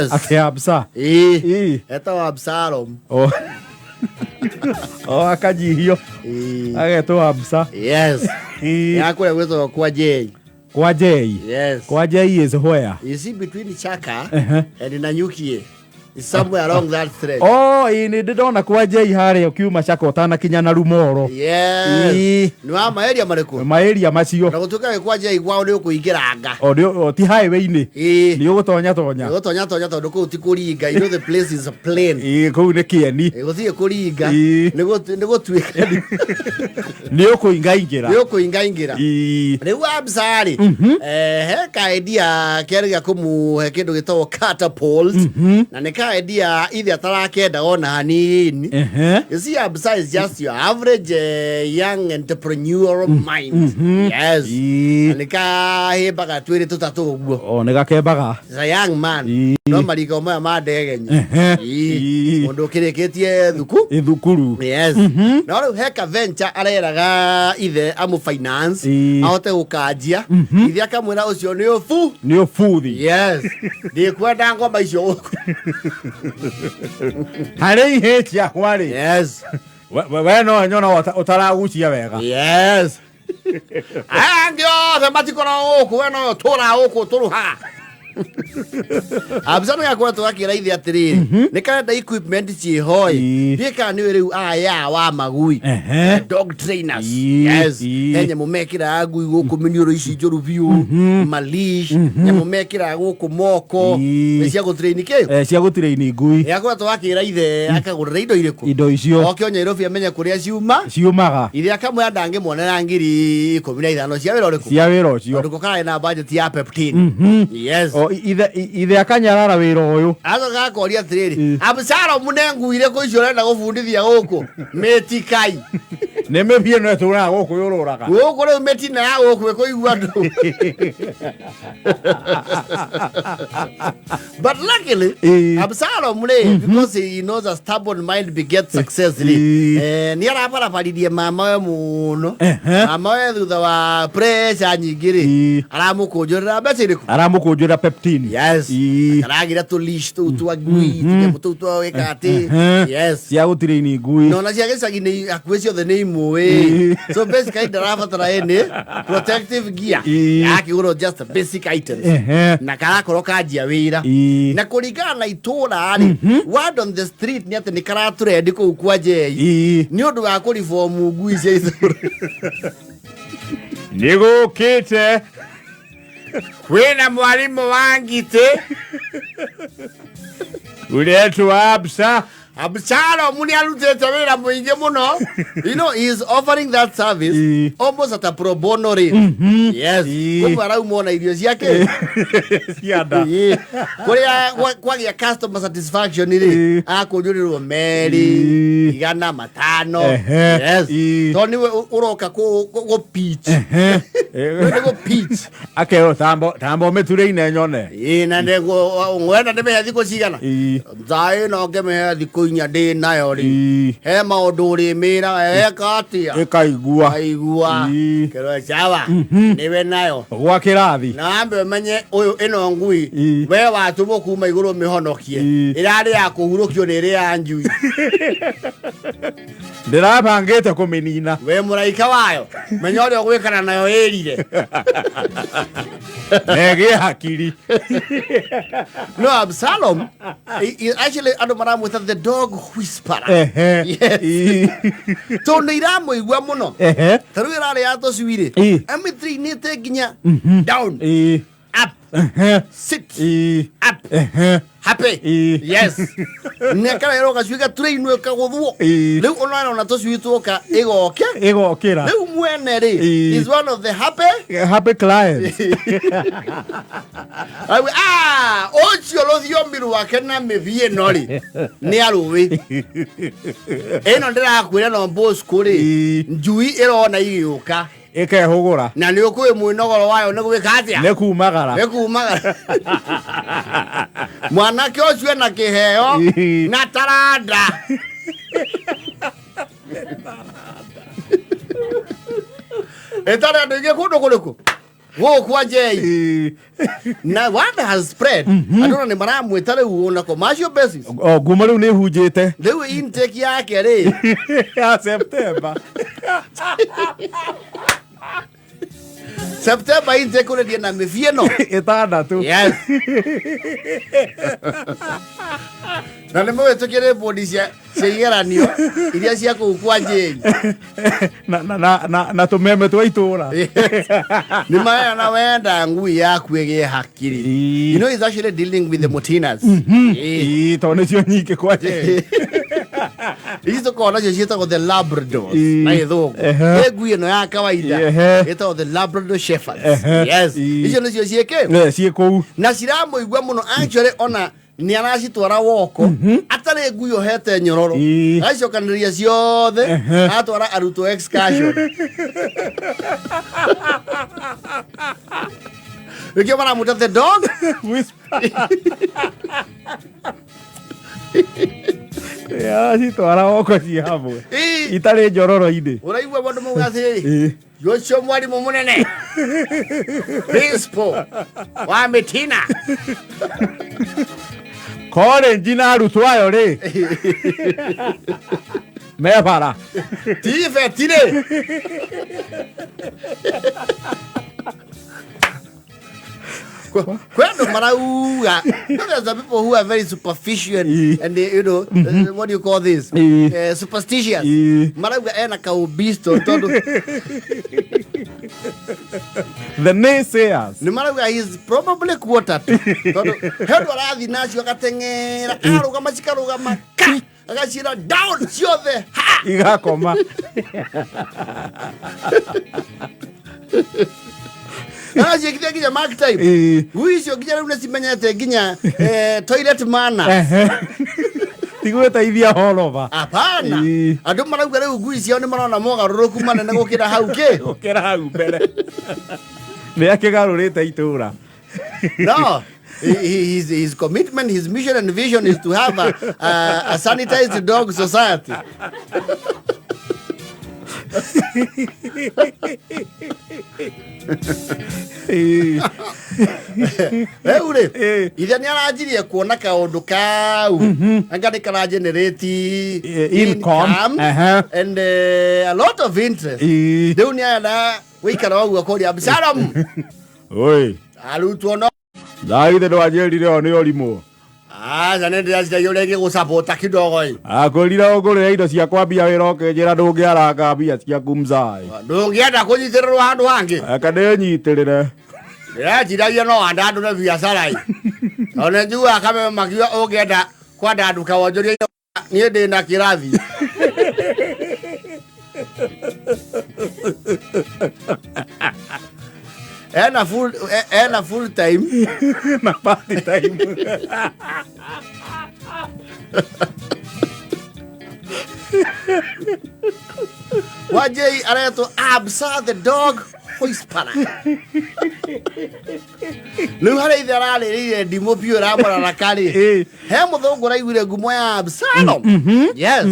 Atĩ Absa. Ĩĩ. Ĩĩ. Etagwo Absalom. O. O akanyihio. Ĩĩ. Agetwo Absa. Yes. Ĩĩ. Ya kũrĩa gwĩtagwo kwa Jay. Kwa Jei. Yes. Kwa Jei is where? You see between Chaka Uh-huh. and Nanyukie. It's somewhere along that thread. Oh, ĩĩ nĩ ndĩ ndona kwa Jei harĩa ũkiuma Chaka ũtanakinya na Rumoro. Yes. Ĩĩ. Nĩ wa maeria marĩkũ? Maeria macio. Na gũtuĩka gĩ kwa Jay kwao nĩ ũkũingĩranga. O nĩ o ti highway-inĩ. Ĩĩ. Nĩ ũgũtonya tonya. Ũgũtonya tonya tondũ kũu ti kũringa. You know the place is plain. Ĩĩ kũu nĩ kĩeni. Ĩĩ, Gũtirĩ kũringa. Ĩĩ. Nĩ gũtuĩka Nĩ ũkũingaingĩra. nĩ ũkũingaingĩra. Ĩĩ. Rĩu Absa rĩ, he kaendia kerĩ gĩa kũmũhe kĩndũ gĩtagwo catapult na nĩ kaendia ithe atarakenda ona hanini. You see, Absa is just your average young entrepreneurial mind. Yes. Ĩĩ. Na nĩ kahĩmbaga twĩrĩ tũtatũ ũguo. O nĩ gakembaga. Is a young man. Ĩĩ. No marika maya ma ndegenyi. Ĩĩ. Ĩĩ. Mũndũ ũkĩrĩkĩtie thuku. Ithukuru. Yes. No rĩu he ka venture areraga ithe amũ finance Ĩĩ. ahote gũkanjia ithe akamwĩra ũcio nĩ ũbu. Nĩ ũbuthi. Yes. Ndikwenda ngoma icio gũkũ. Harĩ ihĩ ciakwa rĩ. Yes. We no nyona ũtaragucia wega. Yes. Aya angĩ othe matikoragwo gũkũ we no tũra gũkũ tũrũhaga. Abisa nĩ gakoretwo gakĩra ithe atĩrĩrĩ nĩ karenda equipment ciĩhoĩ Ĩĩ. ndiĩ kana nĩwe rĩu aya wa magui dog trainers. Ĩĩ, Yes. ĩĩ. He nyamũ mekĩraga ngui gũkũ mĩniũrũ ici njũru biũ malish nyamũ mekĩraga gũkũ moko Ĩĩ. nĩ cia gũtrain kĩ Eh, cia gũtiraini ngui. Nĩakoretwo akĩra ithe akagũrĩra indo irĩkũ Indo icio. Oke o Nairobi amenye kũrĩa ciuma Ciumaga. Ithe akamwĩra ndangĩmuonera 15,000 cia wĩra ũrĩkũ Cia wĩra ũcio. Tondũ ko kararĩ na budget ya peptin. Yes. O ithe akanyarara wĩra ũyũ. Acoka akoria atĩrĩrĩ, Absalomu nĩ ngui irĩkũ icio ũrenda gũbundithia gũkũ? Mĩtikai. Nĩ mĩbiĩ no ĩtũraga gũkũ yũrũraga. Gũkũ rĩu mĩtina ya gũkũ ĩkũigua andũ. But luckily, Ĩĩ. Absalom rĩ, because he knows a stubborn mind begets success rĩ, Ĩĩ. nĩ arabarabaririe mama we mũno. Mama we thutha wa pressure nyingĩ rĩ, Ĩĩ. aramũkũnjũrĩra mbeca irĩkũ? Aramũkũnjũra peptini. Yes. Ĩĩ. Aragira tũ leash tũu twa ngui, tũnyamũ tũu twa gwĩka atĩ. Yes. Cia gũtiraini ngui. Na ona cia gĩcagi nĩ hakuhĩ ciothe nĩ imũĩ. Ĩĩ. So basically ndarabatara any protective gear. Ĩĩ. Akĩgũrwo just basic items. Na karakorwo kanjia wĩra. Ĩĩ. Na kũringana na itũra rĩ, word on the street nĩ atĩ nĩ karatũrendi kũu kwa Njei. Ĩĩ. Nĩ ũndũ wa kũribomu ngui cia itũra. Nĩ gũkĩte. Kwĩna mwarimũ wa ngitĩ. Ũretwo Absa. Absalom nĩ arutĩte wĩra mũingĩ mũno. You know, he is offering that service Ĩĩ. almost at a pro bono rate. Yes. Ĩĩ. Koguo arauma ona irio ciake. Cia nda. Ĩĩ. Kũrĩa kwagĩa customer satisfaction rĩ, Ĩĩ. akũnjũrĩrwo merĩ, Ĩĩ. 500. Ehe. Yes. Ĩĩ. Tondũ nĩwe ũroka kũ pitch. We nĩ gũ pitch. Akerwo tambo mĩture-inĩ nyone. Ĩĩ, na ngwenda ndĩmĩhe thikũ cigana? Ĩĩ. Thaa ĩno ngĩmĩhe thikũ inya ndĩ nayo rĩ, Ĩĩ. he maũndũ ũrĩmĩraga eka atĩa? Ĩkaigua. Aigua. Ĩĩ. Kĩro cawa nĩwe nayo. Gwa kĩrathi. Na wambe ũmenye ũyũ ĩno ngui Ĩĩ. we watũmwo kuma igũrũ ũmĩhonokie. Ĩĩ. Ĩrarĩ ya kũhurũkio nĩ ĩrĩ ya njui. Ndĩrabangĩte kũmĩnina. We mũraika wayo menya ũrĩa ũgwĩkana nayo ĩrire. Na ĩgĩe hakiri. No Absalom actually andũ maramwĩta the dog whisperer. Ehe. Yes. Ĩĩ. Tondũ iramũigua mũno. Ta rĩu ĩrarĩ ya tũcui rĩ. Ĩĩ. Amĩtrainĩte nginya down, Ĩĩ. up, sit, Ĩĩ. up, happy. Ĩĩ. Yes. Nĩ karerwo gacui gaturainwo kagũthwo. Ĩĩ. Rĩu ona ĩrona tũcui tuoka ĩgoke. Ĩgokĩra. Rĩu mwene rĩ Ĩĩ. is one of the happy. Happy clients. Au, ah, ũcio rũthiomi rwake na mĩthiĩ ĩno rĩ nĩ arũĩ ĩno ndĩrakwĩra no Bosco rĩ Ĩĩ. njui ĩrona igĩũka Ĩkehũgũra. Na nĩ ũkũĩ mwĩnogoro wayo nĩ gwĩka atĩa? Nĩ kumagara. Nĩ kumagara. Mwanake ũcio ena kĩheo Ĩĩ. na taranda. Ĩtarĩ andũ aingĩ kũndũ kũrĩkũ? Gũkũ kwa Jay. Ĩĩ. Na word has spread. Andũ ona nĩ maramwĩta rĩu on a commercial basis. O ngumo rĩu nĩ hunjĩte. Rĩu intake yake rĩ Ya September. September intake ũrendie na mĩbi ĩno. Ĩtandatũ. Yes. Na nĩ mũhĩtũkĩre bodi cia igeranio iria cia kũu kwa Jay. Na tũmeme twa itũra. Nĩ maheana wenda ngui yaku ĩgĩe hakiri. Ĩĩ. You know he's actually dealing with the Mutinas. Ĩĩ. Ĩĩ, tondũ nĩcio nyingĩ kwa Jay. Ici tũkoragwo nacio ciĩtagwo the Labradors Ĩĩ. na gĩthũngũ. Ehe. Ĩ ngui ĩno ya kawaida Ehe. ĩtagwo the Labrador Shepherds. Ehe. Yes. Ĩĩ. Icio nĩcio ciĩkĩ Eh, ciĩ kũu. na ciramũigua mũno actually ona nĩ aracitwara woko atarĩ ngui ũhete nyororo. Ĩĩ. Agacicokanĩrĩria ciothe Ehe. atwara arutwo excursion. Nĩkĩo maramwĩta the dog. Whisper. Citwara woko ciĩ hamwe. Ĩĩ. Itarĩ njororo-inĩ. Ũraigua mũndũ mauga atĩrĩrĩ, Ĩĩ. ũcio mwarimũ mũnene principal wa Mĩtina. College na arutwo ayo rĩ me bara. Ti betirĩ. Kwĩ andũ marauga, you know, there's some people who are very superficial Ĩĩ. and they, you know, what do you call this? Ĩĩ. Superstitious. Ĩĩ. Marauga ena kaũbisto tondũ The naysayers. nĩ marauga he is probably quarter to tondũ he ũndũ arathiĩ nacio agateng'era arũgama cikarũgama ka agacira down ciothe ha. Igakoma. Araciĩkithia nginya mark time. Ĩĩ. Ngui icio nginya rĩu nĩcimenyete nginya toilet manner. Ehe. Ti gwĩteithia horova. Hapana. Ĩĩ. Andũ marauga rĩu ngui ciao nĩ marona mogarũrũku manene gũkĩra hau kĩ. Gũkĩra hau mbere. Nĩ akĩgarũrĩte itũra. No. His commitment, his mission and vision is to have a sanitized dog society. Ĩĩ. Rĩu rĩ, Ĩĩ. ithe nĩ aranjirie kuona kaũndũ kau anga nĩ karagenerate Income. Ehe. and a lot of interest. Ĩĩ. Rĩu nĩ arenda gũikara ũguo kũria Absalom Oi. arutwo no Ndagithĩ ndwanjĩrire o nĩ ũrimũ. aca nĩ ndĩraciragia ũrĩa ingĩgũcapota kidogo ĩ. Akwĩrire ũngũrĩre indo cia kwambia wĩra ũkĩnjĩra ndũngĩaranga mbia ciaku mzai. Ndũngĩenda kũnyitĩrĩrwo handũ hangĩ. Reke ndĩnyitĩrĩre. Ndĩreciragia no wandandũre biacara ĩ, tondũ nĩ njiguaga kameme makiuga ũngĩenda kwandanduka wonjorie niĩ ndĩ na kĩrathi. Ena full time Na part time. Wajei aretwo Absa the dog whisperer. Rĩu harĩa ithe ararĩrĩire ndimũ biũ ĩramũraraka rĩ, Ĩĩ. he mũthũngũ ũraiguire ngumo ya Absalom. Yes.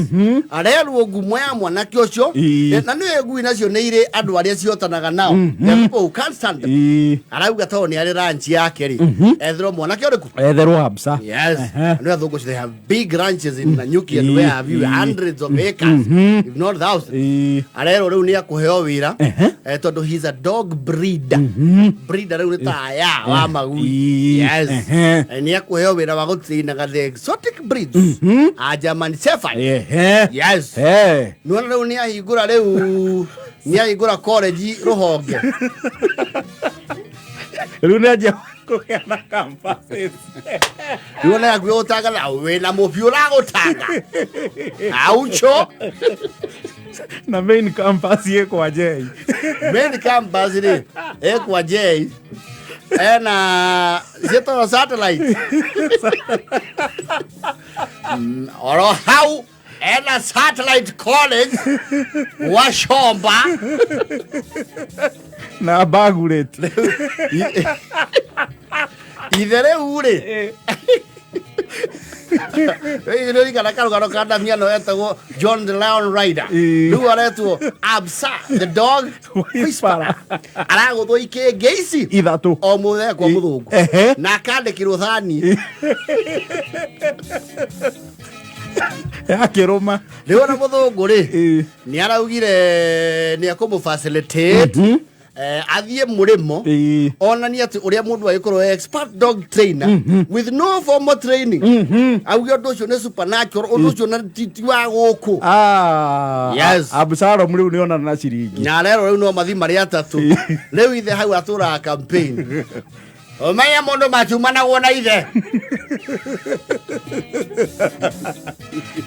Arerwo ngumo ya mwanake ũcio. Ĩĩ. Na nĩwe ngui nacio nĩ irĩ andũ arĩa cihotanaga nao. The people who can't stand them. Ĩĩ. Arauga tondũ nĩ arĩ ranch yake rĩ, etherwo mwanake ũrĩkũ? Etherwo Absa. Yes. Ehe. I know Athũngũ they have big ranches in Nanyuki and where have you, hundreds of acres, if not thousands. Ĩĩ. Arerwo rĩu nĩ akũheo wĩra Ehe. tondũ he's a dog breeder. Breeder rĩu nĩ ta aya wa magui. Ĩĩ. Yes. Ehe. Nĩ akũheo wĩra wa gũtrainaga the exotic breeds a German Shepherd. Ehe. Yes. Eh. Nĩwona rĩu nĩ ahingũra rĩu nĩ ahingũra college rũhonge. Rĩu nĩ anjia kũgĩa na campuses. Rĩu ona yakuĩ gũtangatha wĩna mũbiũ ũragũtanga. Aucho. Na main campus ĩ kwa Jay. Main campus rĩ ĩkwa J ena ciĩtagwo satellite. Oro hau ena satellite college wa Shomba. Na Bagureti. Ithe rĩu rĩ Nĩũririkana karũgano ka Damiano etagwo John the Lion Rider. Ĩĩ. Rĩu aretwo Absa the dog whisperer. Aragũthwo ikĩngĩ ici Ithatũ. O mũthenya kwa Ĩ- mũthũngũ. Ehe. Na akandĩkĩrwo thani. Yakĩrũma. Rĩu ona mũthũngũ rĩ, Ĩĩ. nĩ araugire nĩ ekũmũ facilitate athiĩ mũrĩmo, Ĩĩ. onanie atĩ ũrĩa mũndũ agĩkorwo e expert dog trainer with no formal training, auge ũndũ ũcio nĩ supernatural, ũndũ ũcio na ti wa gũkũ. Ah, Yes. Absalom rĩu nĩona na ciringi. Nyarero rĩu no mathi marĩ atatũ. Rĩu ithe hau atũraga campaign, ũmenye mũndũ matiumanagwo na ithe.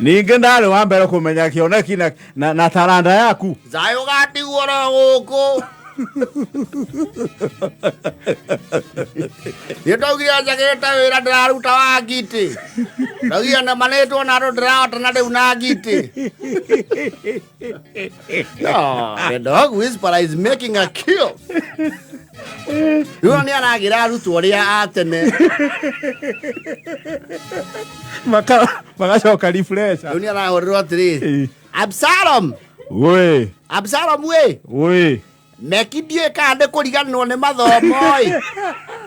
Ningĩ ndarĩ wa mbere kũmenya kĩoneki na taranda yaku. Thayũ gatigwo ro gũkũ. Nĩ ndaugire njagĩte wĩra ndĩraruta wa ngitĩ, ndaugire nemanĩtwo na andũ ndĩrahota na rĩu na ngitĩ. No, the dog whisperer is making a kill. Rĩu nĩ aragĩra arutwo arĩa a tene. Magacoka refresher. Rĩu nĩ arahũrĩrwo atĩrĩrĩ, Ĩĩ. Absalom. Wĩ. Absalom wĩ. Wĩ. Meki ndiũĩ kana nĩ kũriganĩrwo nĩ mathomo ĩ,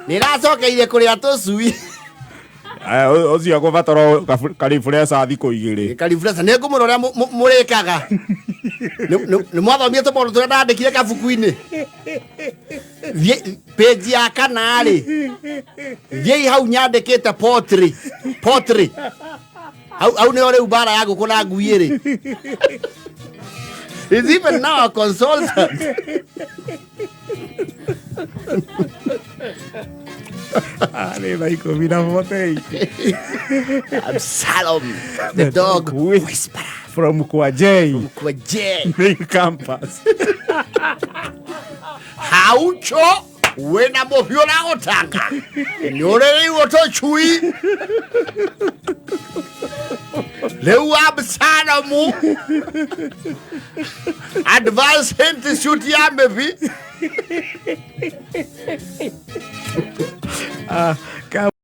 nĩ ĩracokeire kũrĩa tũcui. Aya, ũcio akũbatara karifresha thikũ 2. Karifresha nĩ ngũmũra ũrĩa mũrĩkaga. Nĩ mwathomire tũmaũndũ tũrĩa ndandĩkire kabuku-inĩ. Page ya kana rĩ, thiĩi hau nyandĩkĩte potri potri, hau nĩho rĩu mbara ya ngũkũ na ngui ĩrĩ. He's even now a consultant. Nĩ thaa 10 na 48. Absalom the dog whisperer. From kwa J. Kwa J. Main campus. Haucho wĩna mũhiũ na gũtanga nĩ ũrĩrĩirwo tũcui. Rĩu Absalomu Advanced Institute ya mĩbi. Ah,